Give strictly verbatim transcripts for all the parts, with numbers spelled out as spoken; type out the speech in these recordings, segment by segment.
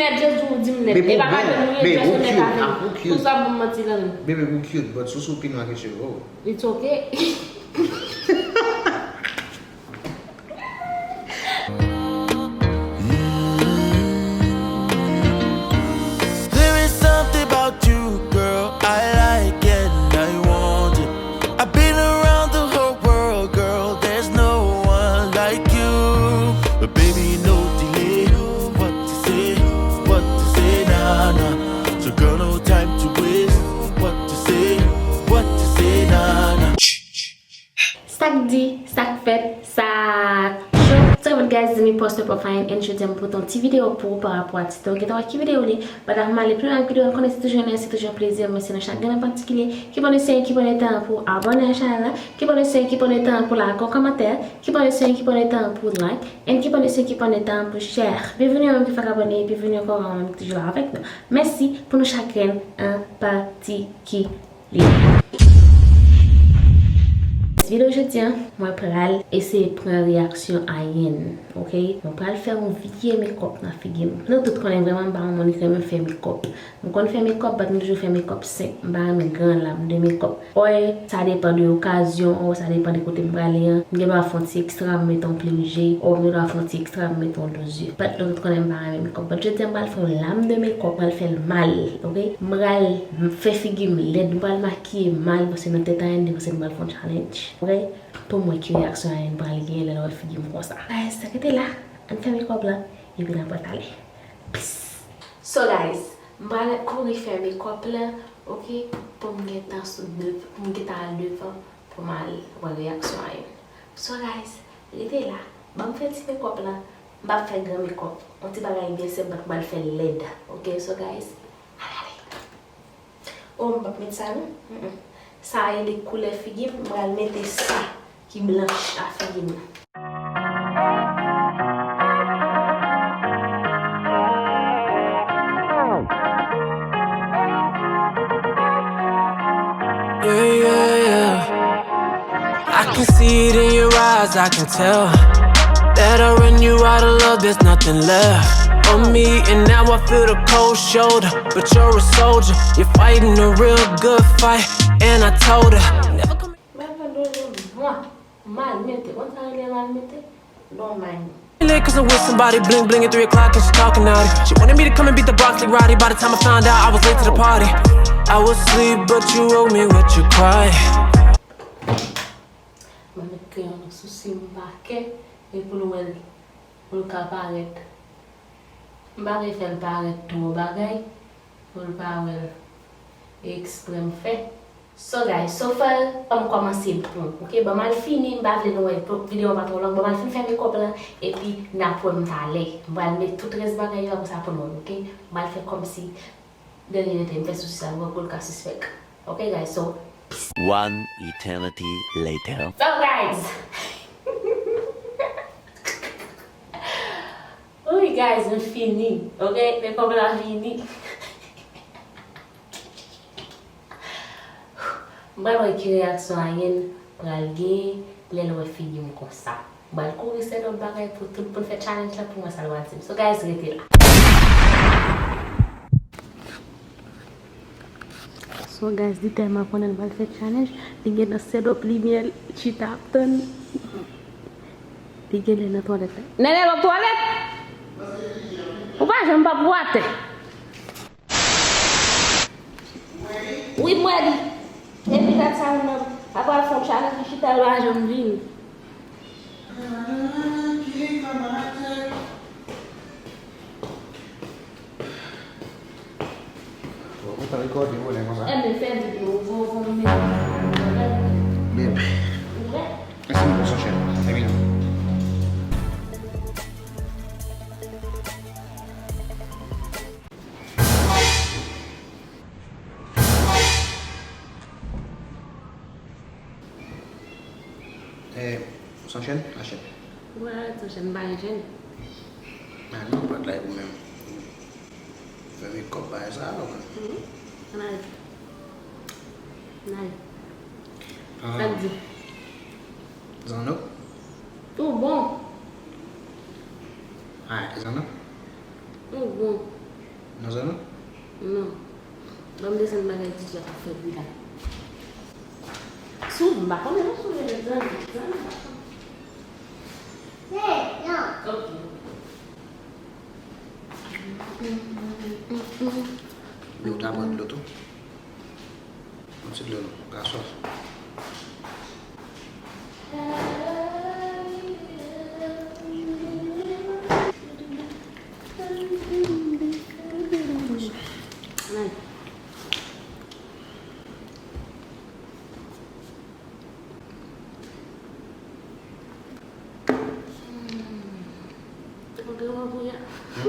Nèt, Jezi, ou di m nèt. Baby, e pa pa de mwen, Jezi, ou nèt avè m. Pou sa pou m manti la menm. Baby, ou cute, but sousou pi nwa ke cheve w. It's okay. There is something about you, girl, I like and I want it. I've been around the whole world, girl, there's no one like you. But baby, no delay. What to say, what to say, nah, nah. So, girl, no time to waste. What to say, what to say, nah, nah. Sa k di, sa k fèt, sa k cho. Sa k fèt, guys, se Miss Poster Profile, and jodi a m pote yon ti videyo pou ou pa rapò a tit la. Ou gentan wè ki videyo li, but avan m ale pi lwen ak videyo a, konnen se toujou yon, se toujou yon plezi, mèsi nan chak grenn an patikilye ki pran le sen, ki pran le tan pou abòne a chanèl la, ki pran le sen, ki pran le tan pou lage yon kòmantè, ki pran le sen, ki pran le tan pou like, and ki pran le sen, ki pran le tan pou share. Byenveni a ou menm ki fèk abòne, byenveni ankò a ou menm ki toujou la avèk nou. Mèsi pou nou chak grenn an patikilye. Videyo jodi a, mwen pral eseye pran reyaksyon a Ayen, ok? Mwen pral fè yon vye makeup nan figi m. Nou tout konnen vrèman m pa yon moun ki renmen fè makeup. M konn fè makeup, but m toujou fè makeup senp. M pa renmen gran lam de makeup. Or, sa depan de okazyon, or, sa depan de kote m prale an. M gen dwa fè yon ti ekstra, m mete yon plim je, or, m gen dwa fè yon ti ekstra, m mete yon do zye. But nou tout konnen m pa renmen makeup. But jodi a, m pral fè yon lam de makeup, m pral fè l mal, ok? M pral fè figi m lèd, m pral makiye mal, paske nan tèt Ayen, m te panse m pral fè yon challenge, ok? Pou m wè ki reyaksyon Ayen pral gen lè l wè figi m konsa. Guys, rete la, ann fè makeup la, epi n ap wè talè. Peace. So guys, m pral kouri fè makeup la, ok, pou m gentan sou dev-, pou m gentan al devan, pou m al wè reyaksyon Ayen. So guys, rete la, ban m fè ti makeup la, m p ap fè gran makeup, yon ti bagay byen senp, but m pral fè l lèd, ok, so guys, ann ale. Oh, m p ap met sa non. Mm-mm. Sa a rele koulè figi m, m pral mete sa ki blanch a figi m nan. Yeah, yeah, yeah. I can see it in your eyes, I can tell that I run you out of love, there's nothing left for me. And now I feel the cold shoulder, but you're a soldier. You're fighting a real good fight, and I told her, never come. Mwen pran do zye m, mwen, mal mete. Konn sa rele mal mete? Don't mind me. Cause I'm with somebody, bling bling at three o'clock and she talking naughty. She wanted me to come and beat the Bronx like Roddy. By the time I found out, I was late to the party. I was asleep, but you woke me with your cry. Mwen met kreyon nan sousi m pakè, e pou l wè l, pou l ka parèt. M pa vle fè l parèt twò bagay, pou l pa wè l. E eksprè m fè. So guys, so far, ban m kòmanse bon, ok? Ban m al fini, m pa vle nou wè, videyo an pa twò long, ban m al fin fè makeup lan, epi n ap wè m talè. M pral met tout rès bagay yo, apre sa pou nou wè, ok? M pral fè kòmsi, dènye lete, m fè sousi sa, pou l ka sispèk. Ok guys, so, peace. One eternity later. So guys, wi guys, m fini, ok? Makeup la fini. M pral wè ki reyaksyon Ayen pral gen lè l wè figi m konsa. M pral kouri set up bagay pou tout, pou n fè challenge la, pou m wè sa l pral di m. So guys, rete la. So guys, li tèlman konnen l pral fè challenge, li gentan set up limyè l, chita ap tann. Li genlè nan twalèt la. Nènè, w ap twalèt? Ou pa janm p ap wè atè. Wi, m wè li. Epi gad sa moun nan ap pral fè yon challenge, li chita, l pa janm vini. Ou ta rekòde, ou lè konsa. Enben, fè videyo, vo, vo, mete. Babe. Ou prè? Èske nou pran sou chèn? Epi nou. Eh, ou san chèn? Achèt. Ou pa san chèn, m pa gen chèn. Ah non, pa t la pou menm. Fè makeup bagay sa, non. Mhm. Ann ale. Ann ale. Ah. Sa k di? Zanno? Ou bon. Ah, zanno? Ou bon. Nan zòn ou? Non. Ban m desann bagay di jan ap fè bri la. Sou, m pa konnen non, sou, zanmi, zanmi, m pa konnen. Ok. Men ou ta pran dlo tou? Yon ti dlo non, ou ka swaf.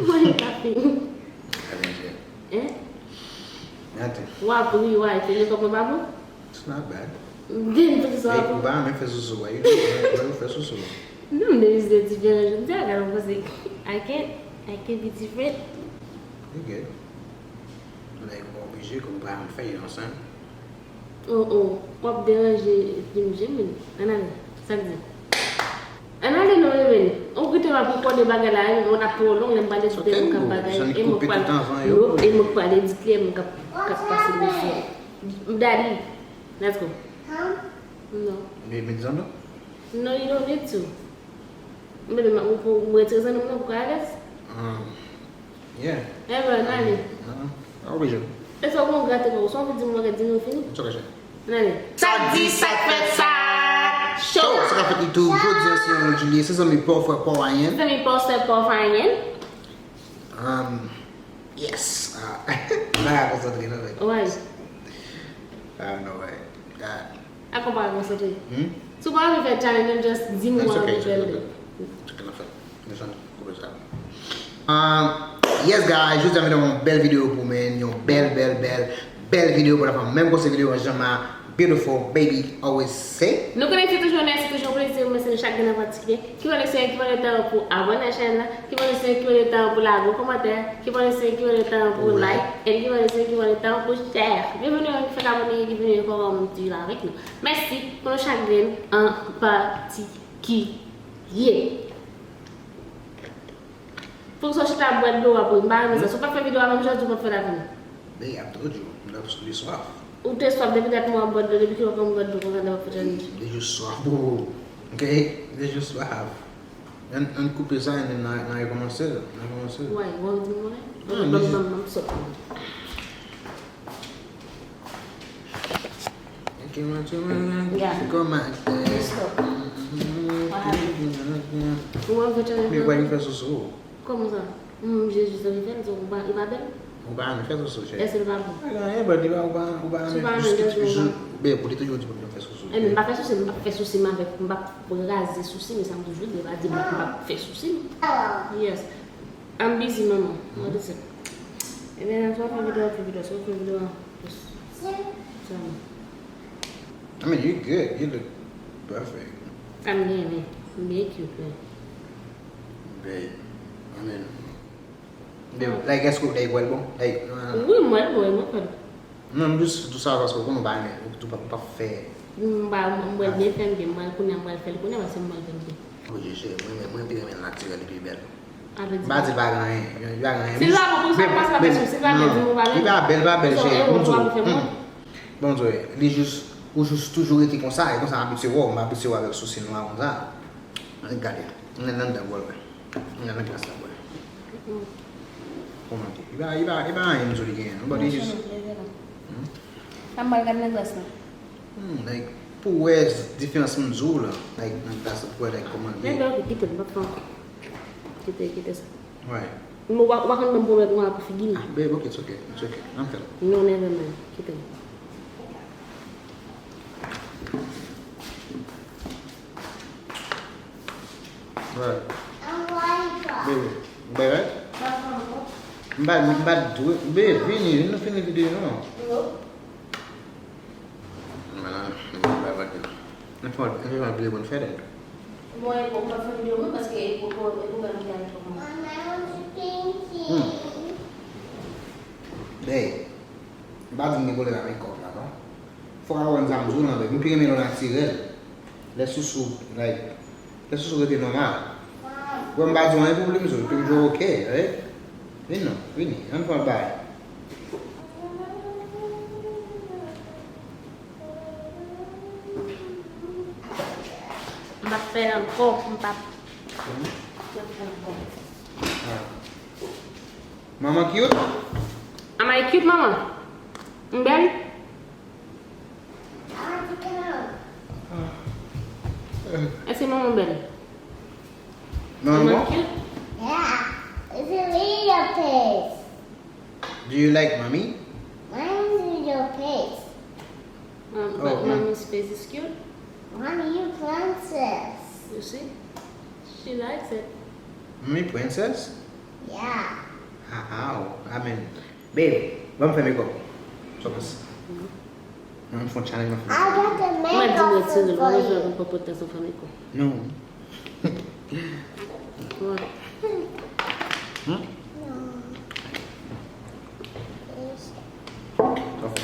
Mwen ta fini. Hein? Nothing. W ap ri, w a ete, lekòl mwen pa bon? It's not bad. Then, poukisa w ap ri? Ou pa renmen fè sousou, why you, why you fè sousou? Non, there is a different. Jan m di a, gade, mwen panse, I can't, I can't be different. You good. Like, ou pa oblije, kòm ou pa renmen fè, you know what I'm saying? Oh, oh, w ap deranje Jim Jim, men. Ann ale. Sa k di? Ann ale non, men. Ou kite m ap rekòde bagay la, e, mwen ap twò long, lè m pale di tèm k ap bagay, e mwen k pral, e mwen k pral edit li, e mwen k ap, k ap pase mesaj. Daddy, let's go. Non. You need me to? No, you don't need to. Mwen, mwen, mwen, mwen retire zanmi m nan pou ka alèz. Yeah. Evan, n ale. An oblije. E sa w gon grate kò w, sa w anvi di m, mwen di nou fini? It's okay, cheri. N ale. Sa k di, sa k fèt, sa show. Show, sa k ap fèt YouTube, jodi a se yon lòt Julie, se zanmi pa w, frè pa w, anyen. Se zanmi pa w, frè pa w, anyen. Um, yes. Ah, m pa ka konsantre non, men. Why? I don't know why. Ah. Ak ou pa konsantre. Hmm? Si w pa anvi fè challenge, just di m ou anvi fè l. It's okay, it's okay. It's okay, n ap fè l. Desann, koupe sa. Um, yes, guys, jodi a m te yon bèl videyo pou men, yon bèl, bèl, bèl, bèl videyo pou la fanm. Menm kon se videyo an janm a, beautiful baby always say. Nou konnen se toujou onè, se toujou yon plezi remèsye nou chak grenn an patikilye. Ki pa bliye, ki pa bliye tan pou abòne ak chanèl la, ki pa bliye, ki pa bliye tan pou lage yon kòmantè, ki pa bliye, ki pa bliye tan pou like, and ki pa bliye, ki pa bliye tan pou share. Byenveni ou ki fèk abòne, byenveni ou ki kòmanse yon ti jan avèk nou. Mèsi pou nou chak grenn an patikilye. Fòk sa w chita ap bwè dlo w ap ri. M pa renmen sa. Si w pa fè videyo a menm jan, di w p ap fè l avè m. Babe, I told you, m t ap li swaf. Ou te swaf depi dat mwen ap bwè dlo, depi kilè w konn bwè dlo konsa lè w ap fè challenge? Li jis swaf, bro. Ok? Li jis swaf. Ann, ann koupe sa, ann, n a, n a rekòmanse, n a rekòmanse. Why? Why w di mwen? Non, ban m, ban m, ban m sòt mwen. Kòman te mwen gen kòmantè. Ou wè, fè challenge. Men why you fè soso? Kòman sa? M oblije jis anvi fè l, so ou pa, li pa bèl? Ou pa anvi fè soso, chè. Èske li pa bon? Pa gen anyen, but li pa, ou pa, ou pa anvi jis, jis, ben, pou li toujou di pou nou fè soso. Ebyen, m pa fè soso, m pa fè soso, m avèk, m pa kraze soso, men sa m toujou di, m pa di m pa fè soso. Yes. I'm busy, manman. What is it? Ebyen, si w ap fè videyo, fè videyo. Si w ap fè videyo, sèlman. I mean, you good. You look perfect. Sa m genyen, men. M byen cute, men. Babe, I mean, babe, like, èske w like, wè l bon? Like, non, non, non. Wi, m wè l bon, e mwen fè l. Non, m jis di sa paske ou konnen ou pa renmen, ou tou pa, ou pa fè. M pa, m wè l byen fè m byen, m pral kounye a, m pral fè l kounye a, paske m wè l fè m byen. Oye, cheri, mwen, mwen pi renmen l natirèl, li pi bèl. M pa di l pa gen anyen, li pa gen anyen. Si l pa bon pou sa, m pa sa, paske si l pa bèl, di m ou pa renmen. Li pa bèl, pa bèl, cheri. Bon, di w, hmm. Bon, di w, li jis, ou jis toujou rete konsa, e konsa m abitye wè w, m abitye wè w avèk sousi nwa konsa. Ann gade, ann nan anndan pou w wè. Ann nan klas la pou w wè. Kòman te? Li pa, li pa, li pa anyen m di w li genyen, non, but li jis. Hmm? Sa m pral gade nan klas la. Hmm, like, pou w wè diferans m di w la, like, nan klas la, pou w wè, like, kòman l ye. Men, ok, kite l, m p ap fè ankò. Kite, kite sa. Why? Men w pa, w pa konn ban m pwoblèm konsa pou figi m. Ah, babe, ok, it's ok, it's ok. N ap fè l. Non, never mind. Kite l. Right. Baby, baby. M pa, m pa dwe, baby, vini, vin nou fini videyo, non. Mwen la, mwen pa vage la. Mwen fè, mwen fè videyo pou n fè dèt. Mwen, mwen pa fè videyo, mwen, paske e pou, e pou, e pou gade videyo avèk mwen. Hmm. Babe, m pa di m gen pwoblèm avèk kòb la, non. Fòk a wè n zanm di w nan, babe. M pi renmen lè w natirèl. Lè sousou, like, lè sousou rete nòmal. Wè, m pa di w anyen pou plim zo, plim zo ok, right? Vin non, vini, ann fè yon bagay. M p ap fè l ankò, m p ap, m p ap fè l ankò. Ah. Manman cute? Am I cute, manman? M bèl? Èske manman bèl? Manman cute? Yeah. It's a little place. Do you like mommy? Mommy's little place. Um, but mommy's face is cute. Mommy, you princess. You see? She likes it. Mommy princess? Yeah. How? I mean, babe, ban m fè makeup. Sa w panse? Mwen fè yon challenge, mwen fè. I got the makeup for you. Mwen di mwen tire l, mwen bezwen yon pòpòt tèt anfan makeup. No. What? Hmm? No. Ok.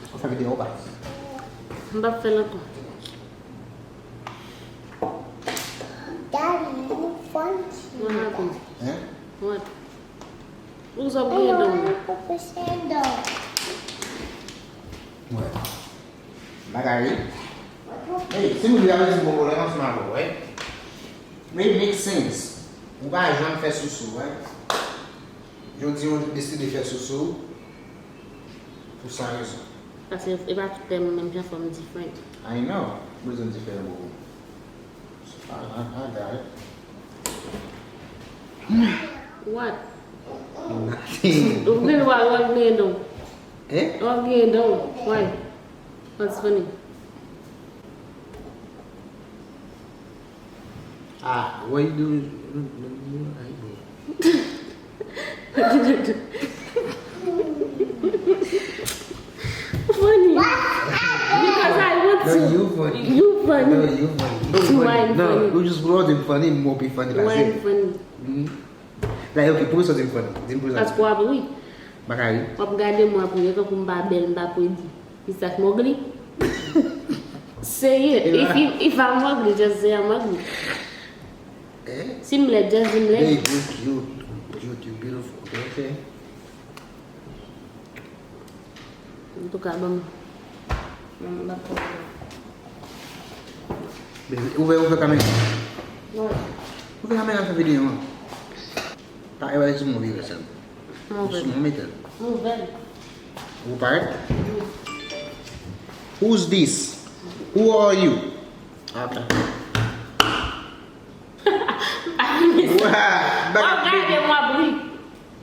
Ou fè videyo ou pa? M p ap fè l ankò. Daddy, you funny. What happened? Hein? What? Ou sa ap griyen dan w? Mwen. Bagay. Hey, si moun yo ap di bon, lè ansanm avè w, right? It makes sense. Ou pa janm fè sousou, right? Jodi a ou deside fè sousou pou san rezon. Paske e pa tout tèm menm jan, fò m diferan. I know. Ou bezwen diferan bobo. I, I, I got it. What? Nothing. Ou vin wè w ap griyen dan w. Eh? W ap griyen dan w. Why? What's funny? Ah, what you do? Funny. Because I want to. No, you funny. You funny. No, you funny. Why I'm funny? No, you just wrote him funny, more be funny. Why I'm funny? Mm. Like, ok, poukisa w di m funny? Di m poukisa w di m funny. Paske w ap ri. M pa ka ri. W ap gade mwen ap ri, e tankou m pa bèl, m pa predi. Is that Mowgli? Say it. If you, if I'm ugly, just say I'm ugly. Eh? Si m lèd, just di m lèd. Babe, you cute. You cute, you beautiful. Okay, okay. Antouka, ban m, ban m, ban m. Baby, ouvè, ouvè kamera. Wi. Ouvè kamera, fè videyo an. Pa ewa, sou mwen vire sèl. Mwen ouvè. Sou mwen mete l. Mwen ouvè. Ou parèt? Wi. Who's this? Who are you? Ok. Wa, w ap gade m, w ap ri.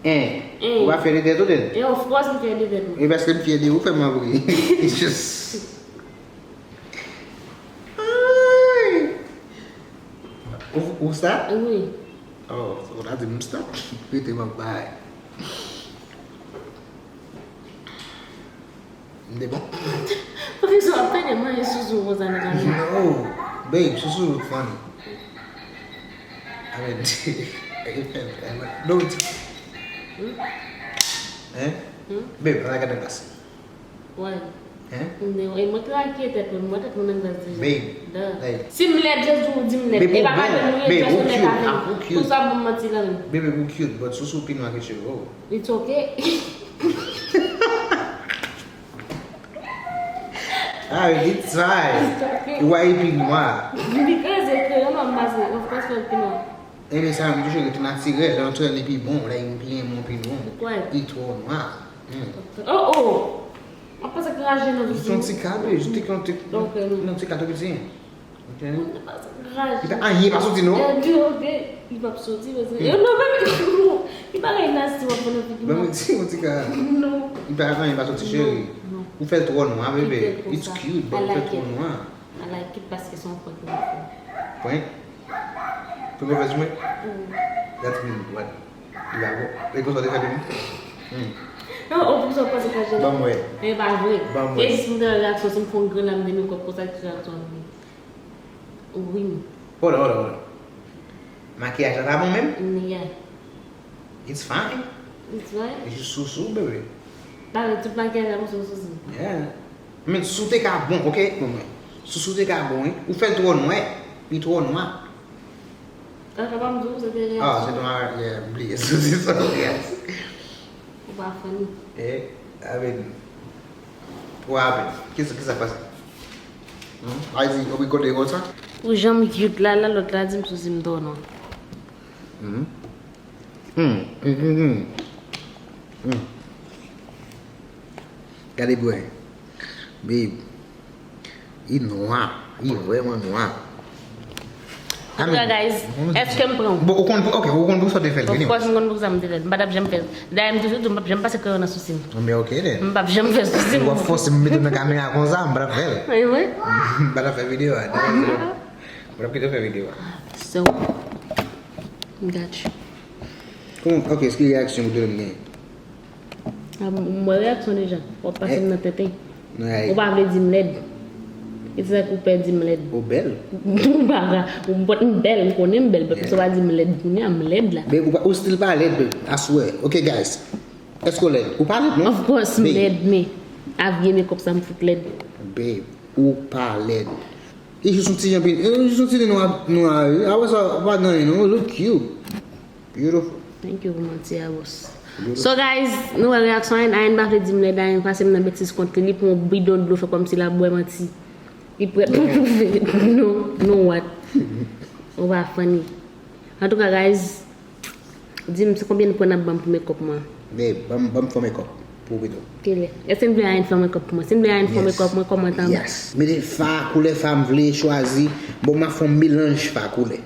En. En. Ou pa fyè de tèt ou, tèt? En, of course, m fyè de tèt mwen. E paske m fyè de ou, fè m ap ri. It's just. Ay. Ou, ou sa? Wi. Oh, ou ta di m stop. Rete m ap bay. M te bon. Poukisa w ap pede manje sousou konsa nan kamera? No, babe, sousou look funny. I mean, no, hein? Hmm? Babe, ala gade glas. Why? Hein? E mwen ki lakye tèt mwen, mwen tèt mwen nan glas deja. Babe, like, si m lèd, just di w di m lèd. Babe, e pa pa de nou ye, just ou nèt avè m. Pou sa bon manti la menm. Babe, ou cute, but sousou pi nwa ke cheve w. It's okay. Ah, it's fine. It's okay. Why e pi nwa? Because e kreyon an m pase, of course, fè l pi nwa. Ebyen, sa menm toujou rete natirèl, lè natirèl li pi bon, lè li pi renmen pi bon. Li twò nwa. Hmm. Oh, oh! M ap pase kraje nan vizin. Li te yon ti ka, babe, li te yon ti, yon ti ka tou piti. Ok. Li pa anyen pa soti non. Ok, li p ap soti paske yo non, men li pa gen nasty w ap fè nan figi m. Ban m ti, yon ti ka. Non. Li pa anyen pa soti, cheri. Non. Ou fè l twò nwa, bebe. It's cute, but ou fè l twò nwa. I like it paske se yon prank mwen fè. Prank? Prank ou fè sou mwen? That mean what? Li pa bon. E konsa w te fè pou mwen? Hmm. Non, ou pou sa w panse kraje. Ban m wè. E pa vre. Ban m wè. E jis m te wè reyaksyon, si m fè yon gran lam de mekòp konsa ki reyaksyon an vre. Wi. Hold on, hold on, hold on. Makiyaj la pa bon menm? Yeah. It's fine. It's fine. It's just sousou, baby. Ba, tout makiyaj la pou sousou. Yeah. Men sousou te ka bon, ok? Bon, mwen. Sousou te ka bon, wi. Ou fè l twò nwè. Li twò nwa. Sa pa m di w, se te Ah, se reyaksyon. Ton Arèt, yeah, m bliye sou ti sa reyaksyon. Ou pa funny. Eh, I mean, what happened? Kisa, kisa k pase? Hmm? A di, ou kote konsa? Ou janm cute la, la lòt la di m sou si m dò non. Hmm. Hmm, hmm, hmm, hmm. Hmm. Gade bwè. Babe. Li nwa. Li vrèman nwa. Antouka, guys, èske m pran w? Bon, ou konn, ok, ou konn pou sa w te fè l, Of vini. Course, m konn pou sa m te fè l. M pa t ap janm fè l. Dayè, m toujou di w, m p ap janm pase kreyon nan sou si m. Men ok, then. M p ap janm fè sou si m. Ou ap fòse m mete w nan kamera konsa, m pa t ap fè l. Anyway. M pa t ap fè videyo a. M pa t ap kite w fè videyo a. So, got you. Kòman, ok, ki reyaksyon ou te gen? Ah, m wè reyaksyon deja. W ap pase m nan tenten. Nan ay. Ou pa vle di m lèd. It's like ou pè di m lèd. Ou bèl. Ou pa ka. Ou pot m bèl, m konnen m bèl, but m pa di m lèd kounye a, m lèd la. Babe, ou pa, ou still pa lèd, babe. I swear. Ok, guys. Èske w lèd? Ou pa lèd, non? Of course, m Babe. lèd, men a vye makeup sa m fout lèd. Babe, ou pa lèd. E jis yon ti jan, e jis yon ti nen nwa, nwa, wi. Apre sa, ou pa gen anyen, non? Look cute. Beautiful. Thank you pou manti a, boss. So guys, nou wè reyaksyon Ayen, Ayen pa vle di m lèd, Ayen pase m nan betiz kont li, li pran yon bidon dlo fè kòmsi l ap bwè manti. Li prèt pou pwouve nou, nou what. Ou pa funny. Antouka guys, di m se konbyen pwen n ap ban m pou makeup mwen. Babe, ban m, ban m fè makeup pou ou pito. Kilè? Èske n vle Ayen fè makeup pou mwen? Si n vle Ayen fè makeup mwen, kòmante anba. Yes. Mete fa, koulè fa m vle chwazi. Bon, m ap fè yon melanj fa koulè.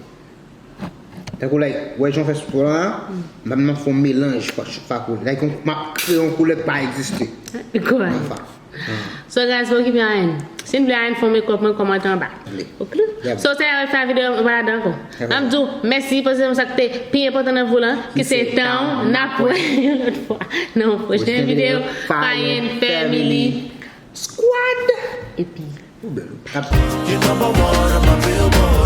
Tankou like, wè jan w fè sou la, m ap fè yon melanj fa, fa koulè. Like, m ap kreye yon koulè k pa egziste. Kwa? Nan fa. So guys, pa okipe Ayen. Si n vle Ayen fè makeup mwen, kòmante anba. Vle. Ok? Yep. So se yon fè videyo, mwen pa ladan ankò. Yep. M ap di w mèsi paske se sa k te pi enpòtan nan vi w lan, ki se tan w, n ap wè yon lòt fwa nan yon pwochen videyo. Payen Family Squad. Epi Ou bèl. You number one on my billboard.